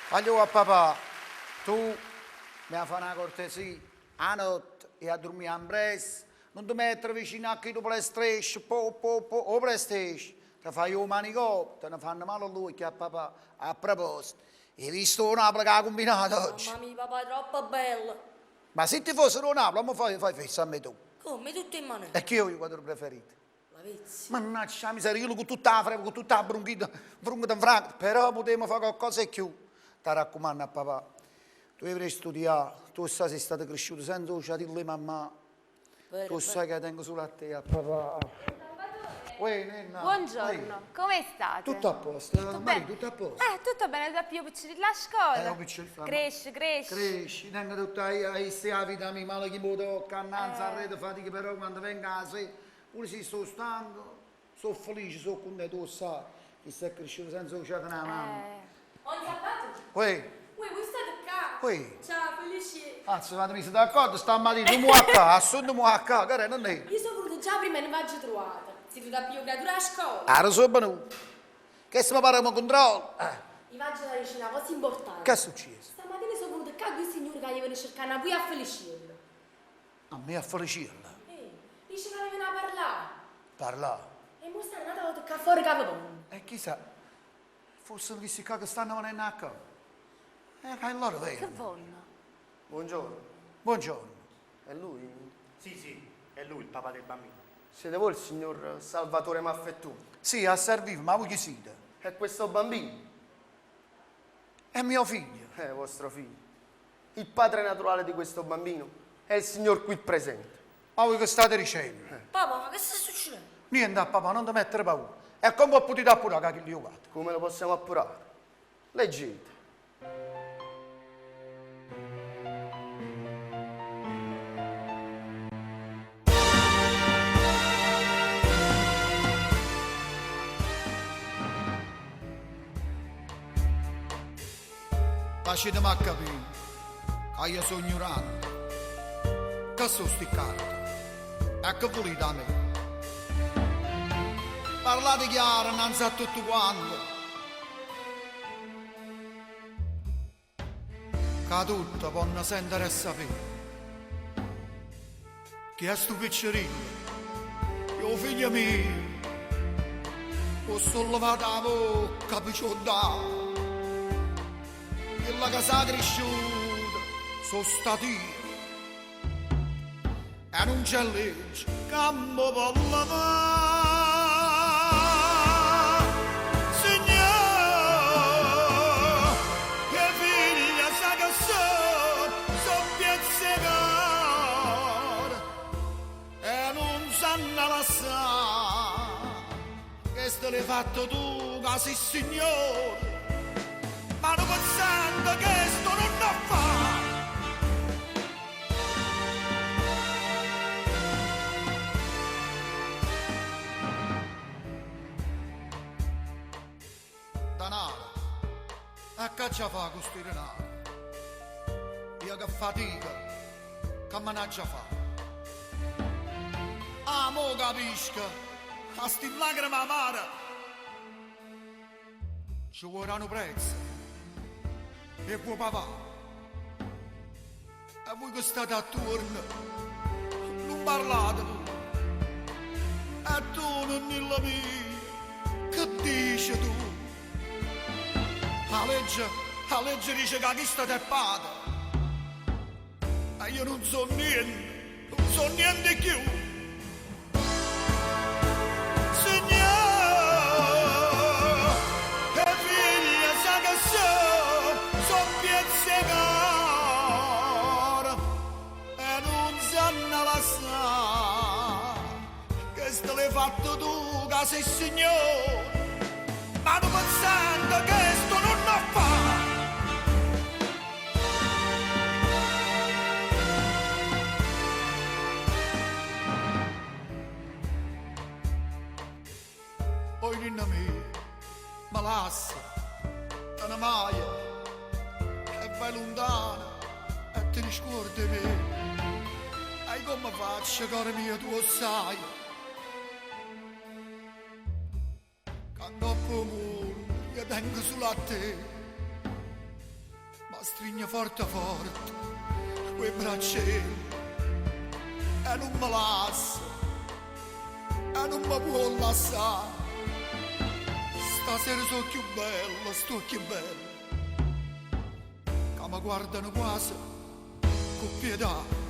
Guagliò a papà, tu m'hê 'a fà na cortesia, 'a notte hê 'a durmì ampressa, nun te mettere vicino a chillu playstation, po po po, 'o playstation, te fa jì 'o manicomio, te ne fanno male ll'uocchie a papà. A proposito, hê visto 'o Napule che ha cumbinato oggi? Mamma mia papà è troppo bello! Ma si tifoso d' 'o Napule o me faje fa fesso a me tu? Comme, 'e tutte 'e manere? E chi è 'o jucatore preferito? Lavezzi. Mannaggia 'a miseria, chillo cu tutta 'a freva, cu tutta 'a brunchite, brunchite 'nfranca, però putimmo fa qualcosa 'e cchiù. T'arraccumanno a papà, tu 'e vrè studià, tu 'o ssaje si stato crisciuto senza 'o ciatillo 'e mammà. Vero, Tu 'o vero. ssaje ca tengo sulo a te a papà. Salvatore. Uè nenna. Buongiorno, Uè. come state? Tutto a posto, Tutto Marì, bene? tutto a posto. Tutto bene, ti più piccirillo a scuola. 'O piccirillo. Cresce, cresce. Cresce, tengo tutta 'a 'a vita mia, male chi m' 'o tocca, annanze, arreto, fatica, però quando vengo 'a sera, pure si sto stanco, so felice, so cuntento, 'o ssaje, chi s'è crisciuto senza 'o ciato d' 'a mamma. On Salvatore? Uè. Uè, voi state ccà? Uè. Ciao, Felici. Azz, v'avite miso d'accordo stammatina, tu mo 'a ccà, Assunta mo 'a ccà, che r'è, nun è? Io so venuta già prima e nun v'aggio trovata. Siete venuta a piglià 'o creatura 'a scola? Aro so venuto. Chesto me pare che me controlla. I' v'aggio da dicere na cosa importante. Ch'è succieso? Stammatina so venute ccà due signure ca jevano cercanno a vui e a Feliciello. A me e a Feliciello? Eh, dice ca avevano 'a parlà. Parlà? E mo stanno n'ata vota ccà fore ca ve vonno. E chissà, fossero chisti ccà che stanno venenno 'a ccà. Eh, ca 'e lloro veneno. Che vonno? Buongiorno. Buongiorno. È lui? Sì, sì, è lui il papà del bambino. Siete voi il signor Salvatore Maffettone? Sì, a servivo, ma voi chi site? È questo bambino. È mio figlio. È vostro figlio. Il padre naturale di questo bambino è il signor qui presente. Ma voi che state dicenno? Papà, ma che sta succedendo? Niente a papà, non ti mettere paura. E come ho potuto appurare che chillo jucato? Come lo possiamo appurare? Leggete. Faciteme a capì ca io so' gnurante, che so' sti carte e che vulite 'a me? Parlate chiaro 'nnanze a tutte quante. Ca tutte ponno sentere e sapè. Chi è stu piccerillo? È 'o figlio mio. 'O so' levato 'a vocca pe' ce 'o dà. Chella ca s'ha crisciuta so' stato io. E nun c'è legge ca m' 'o po' levà. Signò, 'e figlie sa che so', so' piezze 'e core e nun s'hanna lassà. Chesto l'hê fatto tu ca si' signore, ma nu pezzente chesto nun 'o fa. Danaro, e che aggia fa cu sti denare? Io che fatica, che me n'aggia fa? Ah, mo capisco, a sti lacrime amare ce vuo dà nu prezzo e vuo pavà. E vui che state attuorno, nun parlate pure. E tu, nennillo mio, che dice tu? A legge, 'a legge dice ca chisto t'è pate. E io nun so niente, nun so niente cchiù. Signò, 'e figlie sa che so, so piezze 'e core e nun s'hanna lassà. Chesto l'hê fatto tu ca si' signore, ma nu pezzente chesto nun 'o fa. Oi ninna mia, me lasse, te ne vaje e vai luntano e te ne scuorde 'e me. E i' comme faccio, core mio, tu 'o ssaje. Ca 'ncopp' 'o munno io tengo sulo a te. M'astrigne forte forte cu 'e braccelle e nun me lassa, e nun me può lassà. Stasera so' cchiù bella, st'uocchie belle, ca me guardano quasi cu pietà.